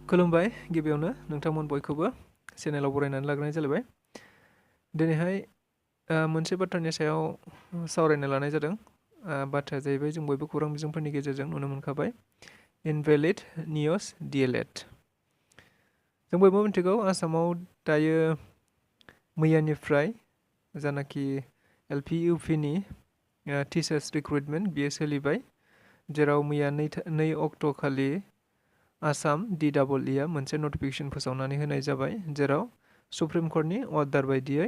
खुलुमबाय गिबियावनो नोंथांमोन बयखौबो चेनेलाव बरायनानै लाग्रोनाय जालायबाय। दिनैहाय मोनसे बाथ्रानि सायाव सावरायनो लानाय जादों। बाथ्राया जाहैबाय जों बयबो खौरां बिजोंफोरनि गेजेरजों नुनो मोनखाबाय इनभेलिड नियस डिएलएड। जों बयबो मिथिगौ आसामाव दायो मैयानिफ्राय जानाखि एलपि इउपिनि टिचार्स रिक्रुटमेन्ट बियो सोलिबाय, जेराव मैया 2 अक्ट' खालि आसाम DEEआ मोनसे नटिफिकेसन फोसावनानै होनाय जाबाय, जेराव सुप्रिम कर्टनि अर्डार बायदियै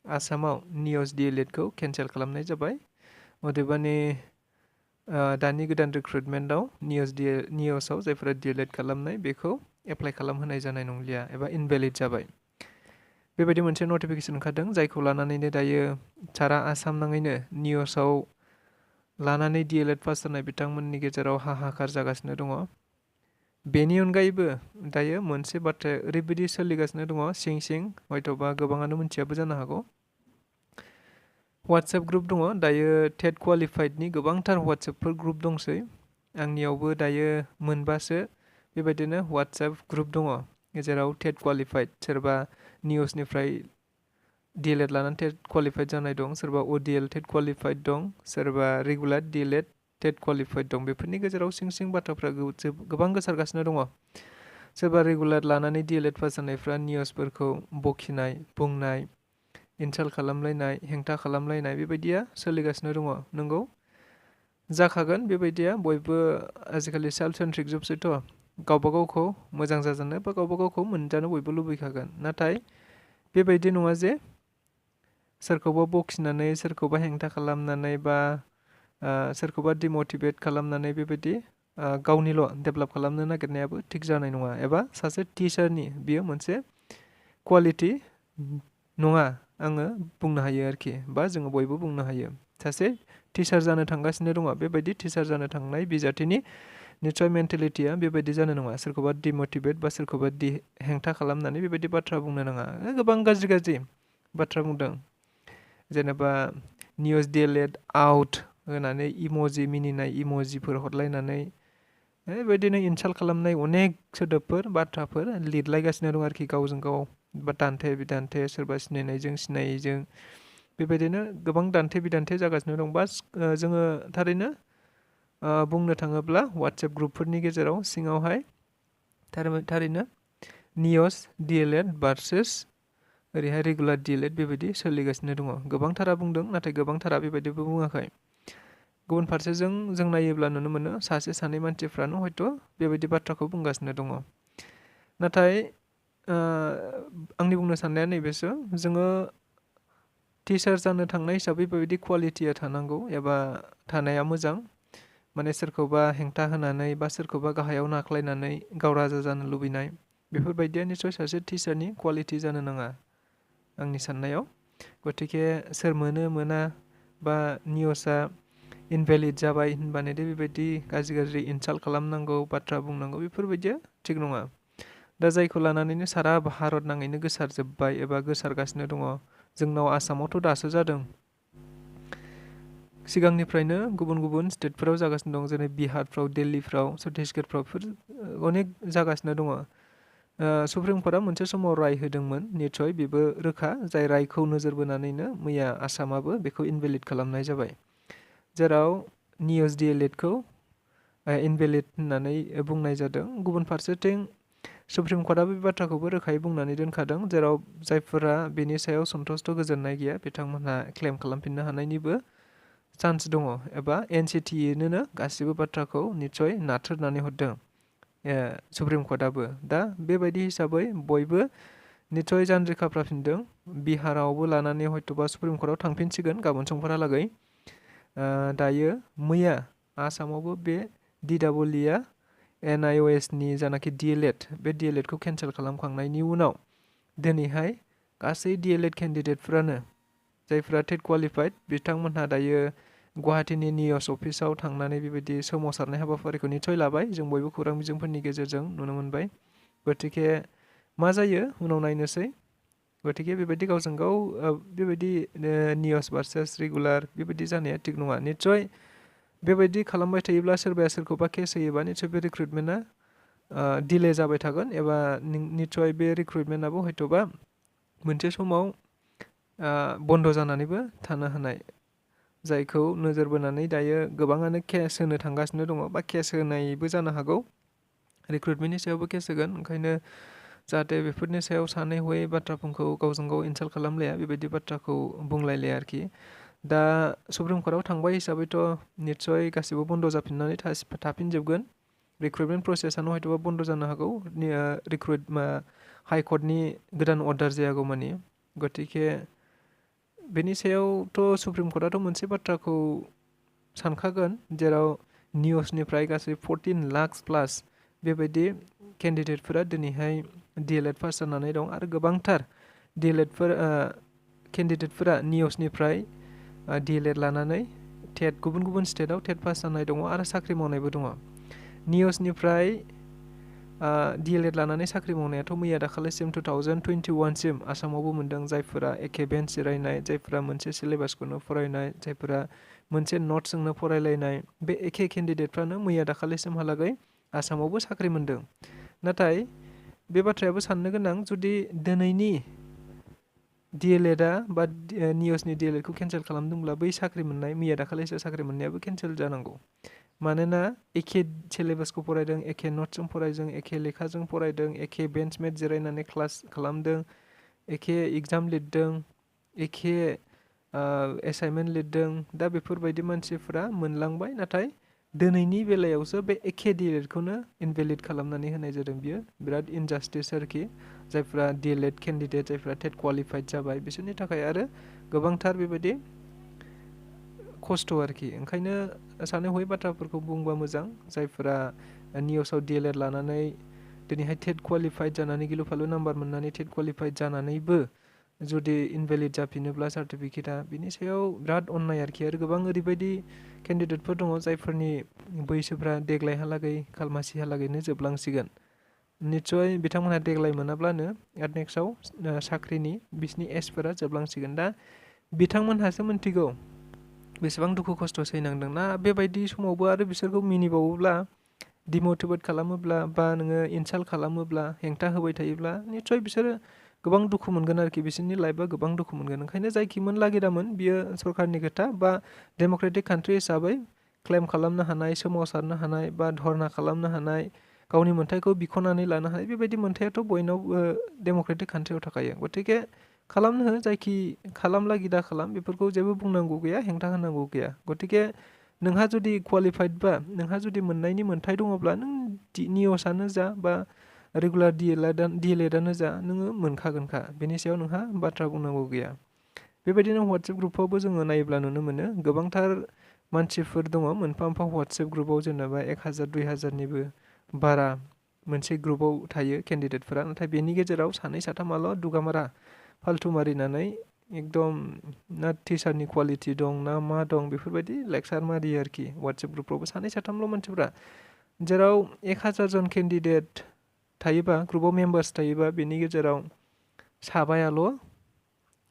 आसामाव नियस डिएलएडखौ केन्सेल खालामनाय जाबाय। अदेबानि दानि गोदान रिक्रुटमेन्टआव नियसआव जायफोरा डिएलएड खालामनाय बेखौ एप्लाइ खालामहोनाय जानाय नंलिया एबा इनभेलिड जाबाय। बेबायदि मोनसे नटिफिकेसन ओंखारदों, जायखौ लानानैनो दायो सारा आसाम नाङैनो नियसआव लानानै डिएलएड पास जानाय बिथांमोननि गेजेराव हाहाकार जागासिनो दङ। बेनि अनगायैबो दायो मोनसे बाथ्राया ओरैबायदि सोलिगासिनो दङ सिं हयथ'बा गोबाङानो मिथियाबो जानो हागौ। वाट्सएप ग्रुप दङ दायो टेट क्वालिफाइडनि गोबांथार वाट्सएपफोर ग्रुप दंसै। आंनियावबो दायो मोनबासो बेबायदिनो वाट्सएप ग्रुप दङ, जेराव टेट क्वालिफाइड सोरबा नियसनिफ्राय डिएलएड लानानै टेट क्वालिफाइड जानाय दं, सोरबा ओडिएल टेट क्वालिफाइड दं, सोरबा रेगुलार डिएलएड टेट क्वालिफाइड दं। बेफोरनि गेजेराव सिं बाथ्राफ्रा गोबां गोसारगासिनो दङ। सोरबा रेगुलार लानानै डिएलएड पास जानायफ्रा नियसफोरखौ बखिनाय, बुंनाय, इनसाल्ट खालामलायनाय, हेंथा खालामलायनाय बेबायदिया सोलिगासिनो दङ। नंगौ, जाखागोन बेबायदिया। बयबो आजिखालि सेल्फ सेन्ट्रिक जोबसैथ', गावबा गावखौ मोजां जाजानो बा गावबा गावखौ मोनजानो बयबो लुबैखागोन। नाथाय बेबायदि नङा जे सोरखौबा बखिनानै, सोरखौबा हेंथा खालामनानै बा सोरखौबा डिमटिभेट खालामनानै बेबायदि गावनिल' डेभेलप खालामनो नागिरनायाबो थिग जानाय नङा, एबा सासे टिचारनि बियो मोनसे क्वालिटि नङा आङो बुंनो हायो आरोखि, बा जोङो बयबो बुंनो हायो। सासे टिचार जानो थांगासिनो दङ, बेबायदि टिचार जानो थांनाय बिजाथिनि निस्सय मेन्टेलिटिया बेबायदि जानो नङा। सोरखौबा डिमटिभेट बा सोरखौबा हेंथा खालामनानै बेबायदि बाथ्रा बुंनो नाङा। गोबां गाज्रि बाथ्रा बुंदों, जेनेबा नियस डिएलएड आउट होनानै इम'जि, मिनिनाय इम'जिफोर हरलायनानै बेबायदिनो इनसाल्ट खालामनाय अनेक सोदोबफोर, बाथ्राफोर लिरलायगासिनो दं आरोखि गावजों गाव, बा दान्थे बिदान्थे, सोरबा सिनायनायजों सिनायैजों बेबायदिनो गोबां दान्थे बिदान्थे जागासिनो दं। बास जोङो थारैनो बुंनो थाङोब्ला वाट्सएप ग्रुपफोरनि गेजेराव सिङावहाय थारैनो नियस डिएलएड भार्सेस ओरैहाय रेगुलार डिएलएड बेबायदि सोलिगासिनो दङ। गोबांथारा बुंदों, नाथाय गोबांथारा बेबायदिबो बुङाखै। गुबुन फारसेजों जों नायोब्ला नुनो मोनो सासे सानै मानसिफ्रानो हयथ' बेबायदि बाथ्राखौ बुंगासिनो दङ। नाथाय आंनि बुंनो साननाया नैबेसो, जोङो टिचार जानो थांनाय हिसाबै बेबायदि क्वालिटिया थानांगौ एबा थानाया मोजां। माने सोरखौबा हेंथा होनानै बा सोरखौबा गाहायाव नाख्लायनानै गाव राजा जानो लुबैनाय बेफोरबायदिया निस्सय सासे टिचारनि क्वालिटि जानो नाङा आंनि साननायाव। गतिके सोर मोना बा नियसआ इनभेलिड जाबाय होनबानो दे बेबायदि गाज्रि इनसाल्ट खालामनांगौ, बाथ्रा बुंनांगौ, बेफोरबायदिया थिग नङा। दा जायखौ लानानैनो सारा भारत नाङैनो गोसारजोब्बाय एबा गोसारगासिनो दङ। जोंनाव आसामावथ' दासो जादों, सिगांनिफ्रायनो गुबुन स्टेटफोराव जागासिनो दं, जेरै बिहारफ्राव, दिल्लीफ्राव, छत्तीसगढ़फ्राव बेफोर अनेक जागासिनो दङ। सुप्रिम कर्टआ मोनसे समाव राय होदोंमोन, निस्सय बेबो रोखा, जाय रायखौ नोजोर बोनानैनो मैया आसामाबो बेखौ इनभेलिड खालामनाय जाबाय, जेराव नियस डिएलएडखौ इनभेलिड होननानै बुंनाय जादों। गुबुन फारसेथिं सुप्रिम कर्टआ बे बाथ्राखौबो रोखायै बुंनानै दोनखादों, जेराव जायफोरा बेनि सायाव सन्तुष्ट गोजोननाय गैया बिथांमोनहा क्लेम खालामफिननो हानायनिबो चान्स दङ, एबा एनसिटिइनोनो गासिबो बाथ्राखौ निस्सय नाथ्रोदनानै हरदों सुप्रिम कर्टआबो। दा बेबायदि हिसाबै बयबो निस्सय जानजि खाफ्राफिनदों। बिहारावबो लानानै हयथ'बा सुप्रिम कर्टआव थांफिनसिगोन गाबोन समफोरहालागै। दायो मैया आसामावबो बे DEEआ NIOSनि जानाखि डिएलएड, बे डिएलएडखौ केन्सेल खालामखांनायनि उनाव दिनैहाय गासै डिएलएड केन्डिडेटफ्रानो जायफ्रा टेट क्वालिफाइड बिथांमोनहा दायो गुवाहाटीनि नियस अफिसाव थांनानै बेबायदि सोमावसारनाय हाबाफारिखौ निस्सय लाबाय। जों बयबो खौरां बिजोंफोरनि गेजेरजों नुनो मोनबाय। गतिके मा जायो उनाव नायनोसै। गतिके बेबायदि गावजों गाव बेबायदि नियस भार्सेस रेगुलार बेबायदि जानाया थिग नङा। निस्सय बेबायदि खालामबाय थायोब्ला सोरबाया सोरखौबा केस होयोबा निस्सय बे रिक्रुटमेन्टआ डिले जाबाय थागोन एबा निस्सय बे रिक्रुइटमेन्टआबो हयथ'बा मोनसे समाव बन्द' जानानैबो थानो हानाय, जायखौ नोजोर बोनानै दायो गोबाङानो केस होनो थांगासिनो दङ बा केस होनायबो जानो हागौ, रिक्रुइटमेन्टनि सायावबो केस होगोन। ओंखायनो जाहाथे बेफोरनि सायाव सानै हयै बाथ्राफोरखौ गावजों गाव इनसाल्ट खालामलाया, बेबायदि बाथ्राखौ बुंलायलाया आरोखि। दा सुप्रिम कर्टआव थांबाय हिसाबैथ' निस्सय गासिबो बन्द' जाफिननानै थाफिनजोबगोन। रिक्रुइटमेन्ट प्रसेसआनो हयथ'बा बन्द' जानो हागौ हाइकर्टनि गोदान अर्डार जायागौ मानि। गतिके बेनि सायावथ' सुप्रिम कर्टआथ' मोनसे बाथ्राखौ सानखागोन, जेराव नियसनिफ्राय गासै 14 लाख प्लास बेबायदि केन्डिडेटफोरा दिनैहाय DLED पास जानानै दं आरो गोबांथार केन्डिडेटफोरा नियसनिफ्राय DLED लानानै गुबुन गुबुन स्टेटआव टेट पास जानाय दङ आरो साख्रि मावनायबो दङ। नियसनिफ्राय DLED लानानै साख्रि मावनायाथ' मैया दाखालिसिम 2021 सिम आसामावबो मोन्दों, जायफोरा एखे बेन्च जिरायनाय, जायफोरा मोनसे सिलेबासखौनो फरायनाय, जायफोरा मोनसे नट्सजोंनो फरायलायनाय, बे एखे केन्डिडेटफ्रानो मैया दाखालिसिमहालागै आसामावबो साख्रि मोन्दों। नाथाय बे बाथ्रायाबो साननो गोनां, जुदि दिनैनि DLEDआ बा नियसनि DLEDखौ केन्सेल खालामदोंब्ला बै साख्रि मोननाय, मैया दाखालिसो साख्रि मोननायाबो केन्सेल जानांगौ। मानोना एखे सिलेबासखौ फरायदों, एखे नट्सजों फरायदों, एखे लेखाजों फरायदों, एखे बेन्चमेट जिरायनानै क्लास खालामदों, एखे एग्जाम लिरदों, एखे एसाइनमेन्ट लिरदों। दा बेफोरबायदि मानसिफोरा मोनलांबाय, नाथाय दिनैनि बेलायावसो बे एखे DLEDखौनो इनभेलिड खालामनानै होनाय जादों। बियो बिराद इनजास्टिस आरोखि। जायफ्रा DLED केन्डिडेट, जायफ्रा टेट क्वालिफाइड जाबाय, बिसोरनि थाखाय आरो गोबांथार बेबायदि खस्थ' आरोखि। ओंखायनो सानै हयै बाथ्राफोरखौ बुंबा मोजां। जायफोरा नियसआव DLED लानानै दिनैहाय टेट क्वालिफाइड जानानै गिलु फालु नाम्बार मोननानै टेट क्वालिफाइड जानानैबो जुदि इनभेलिड जाफिनोब्ला सार्टिफिकेटआ, बिनि सायाव बिराद अननाय आरोखि। आरो गोबां ओरैबायदि केन्डिडेटफोर दङ जायफोरनि बैसोफ्रा देग्लायहालागै खालमासिहालागैनो जोबलांसिगोन। निस्सय बिथांमोनहा देग्लाय मोनाब्लानो एट नेक्स्टआव साख्रिनि बिसिनि एजफोरा जोबलांसिगोन। दा बिथांमोनहासो मिन्थिगौ बेसेबां दुखु खस्थ' सैनांदों। ना बेबायदि समावबो आरो बिसोरखौ मिनिबावोब्ला, डिमटिभेट खालामोब्ला, बा नोङो इनसाल्ट खालामोब्ला, हेंथा होबाय थायोब्ला निस्सय बिसोरो गोबां दुखु मोनगोन आरोखि। बिसोरनि लाइफआ गोबां दुखु मोनगोन। ओंखायनो जायखिमोन लागिरामोन, बियो सरकारनि खोथा, बा डेम'क्रेटिक कान्ट्रि हिसाबै क्लेम खालामनो हानाय, सोमावसारनो हानाय, बा धर्ना खालामनो हानाय, गावनि मोन्थायखौ बिख'नानै लानो हानाय, बेबायदि मोन्थायाथ' बयनावबो डेम'क्रेटिक कान्ट्रियाव थाखायो। गतिके खालामनो हो, जायखि खालामलागि दा खालाम, बेफोरखौ जेबो बुंनांगौ गैया, हेंथा होनांगौ गैया। गतिके नोंहा जुदि क्वालिफाइडबा, नोंहा जुदि मोननायनि मोन्थाय दङब्ला, नों नियसआनो जा बा रेगुलार DLEDआनो जा, नोङो मोनखागोनखा। बेनि सायाव नोंहा बाथ्रा बुंनांगौ गैया। बेबायदिनो WhatsApp ग्रुपआवबो जोङो नायोब्ला नुनो मोनो, गोबांथार मानसिफोर दङ मोनफा मोनफा WhatsApp ग्रुपआव, जेनेबा 1000 2000निबो बारा मोनसे ग्रुपआव थायो केन्डिडेटफोरा। नाथाय बेनि गेजेराव सानै साथामाल' दुगामारा फाल्थु मारिनानै एकदम ना टिचारनि क्वालिटि दं ना मा दं, बेफोरबायदि लेक्सार मारियो आरोखि। WhatsApp ग्रुपफ्रावबो सानै साथामल' मानसिफ्रा, जेराव 1000 जन केन्डिडेट थायोबा, ग्रुपआव मेम्बार्स थायोबा, बेनि गेजेराव साबायाल'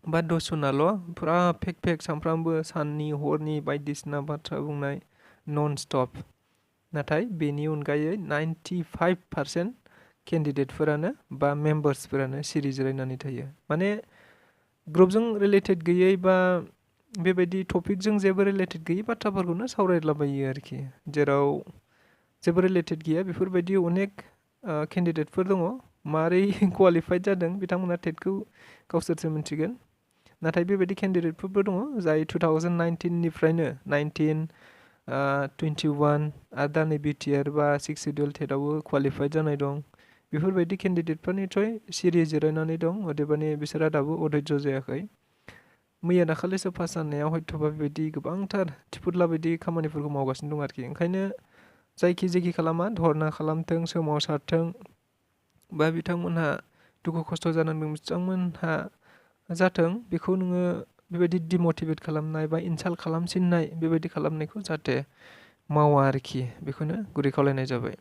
बा 10 जनाल' फुरा फेक सानफ्रामबो साननि हरनि बायदिसिना बाथ्रा बुंनाय नन स्टप। नाथाय बेनि अनगायै 95% केन्डिडेटफोरानो बा मेम्बार्सफोरानो सिरि जिरायनानै थायो। माने ग्रुपजों रिलेटेड गैयै, बा बेबायदि टपिकजों जेबो रिलेटेड गैयै बाथ्राफोरखौनो सावरायलाबायो आरोखि। जेराव जेबो रिलेटेड गैया, बेफोरबायदि अनेक केन्डिडेटफोर दङ। मारै क्वालिफाइड जादों बिथांमोना टेटखौ गावसोरसो मिथिगोन। नाथाय बेबायदि केन्डिडेटफोरबो दङ जाय 2019निफ्रायनो 19, 21 आरो दा नै BTR बा 6 सिडिउल टेटआवबो क्वालिफाइड जानाय दं। बेफोरबायदि केन्डिडेटफोर निस्सय सिरि जिरायनानै दं, अदेबानि बिसोरहा दाबो अधैर्य जायाखै। मैया दाखालिसो पास जानायाव हयथ'बा बेबायदि गोबांथार थिफुदला बायदि खामानिफोरखौ मावगासिनो दं आरोखि। ओंखायनो जायखि जेखि खालामा, धर्ना खालामथों, सोमावसारथों, बा बिथांमोनहा दुखु खस्थ' जानांदों बिथांमोनहा जाथों, बेखौ नोङो बेबायदि डिमटिभेट खालामनाय बा इनसाल्ट खालामसिननाय, बेबायदि खालामनायखौ जाहाथे मावा आरोखि। बेखौनो गुरै खावलायनाय जाबाय।